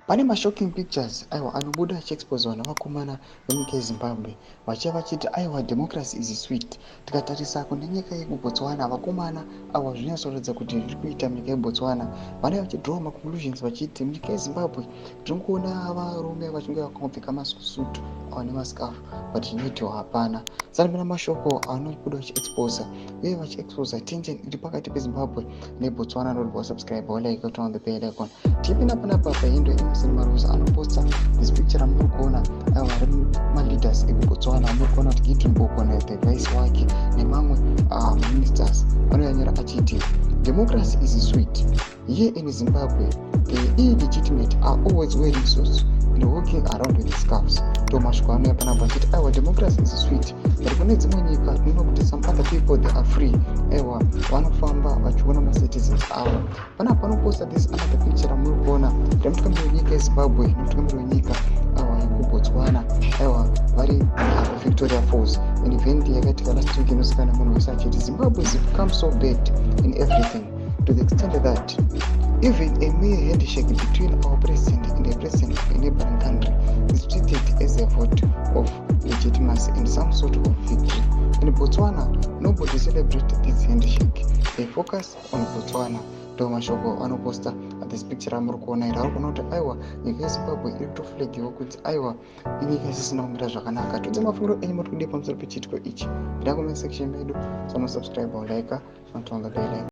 Pane mashocking pictures, aiwa, anobuda achiexposwa navakomana venyika yeZimbabwe vachiva vachiti, aiwa, democracy is sweet. Tikatarisa kune nyika yekuBotswana, vakomana awa, zvinyatsoratidza kuti zviri kuita munyika yeBotswana. Vanenge vachidraw maconclusions vachiti munyika yeZimbabwe tiri kuona varume vachinge vakangopfeka masutu awa nemascarf, but chinoitiwa hapana. Sanapena mashoko anobuda vachiexposa uye vachiexposa tension iri pakati peZimbabwe neBotswana. Nodwa subscribe, walike, turn on the bell icon. Tipinda panapa pahandle Emerson Maruza anoposta this picture ramuri kuona, aiwa, ari maleaders ekuBotswana. Muri kuona kuti Gideon Boko, the vice wake, nemamwe maministers. Anoyanyora achiti, "Democracy is sweet. Here in Zimbabwe, the illegitimate are always wearing suits and walking around with scarves." Ndo mashoko anouya panapa achiti, aiwa, democracy is sweet, but kune dzimwe nyika tinoona kuti some other people, they are free. Aiwa, vanofamba vachiona macitizens avo. Panapa panoposta this another picture ramuri kuona remutungamiri wenyika yeZimbabwe nemutungamiri wenyika, aiwa, yekuBotswana, aiwa, vari Victoria Falls, an event yakaitika last week inozikanwa munhu wese, achiti Zimbabwe has become so bad in everything to the extent that even a mere handshake between our president and the president of a neighboring country is treated as a vote of legitimacy and some sort of victory. In Botswana, nobody celebrate this handshake. They focus on Botswana. Ndo mashoko anoposta this picture ramuri kuona iri. Ari kuona kuti, aiwa, nyika yeZimbabwe iri kutoflagiwa kuti, aiwa, inyika isisina kumira zvakanaka. Tudze mafungiro enyu, muri kudii pamusoro pechiitiko ichi? Ida comment section medu. Sanosubscribe, like, turn on the bell.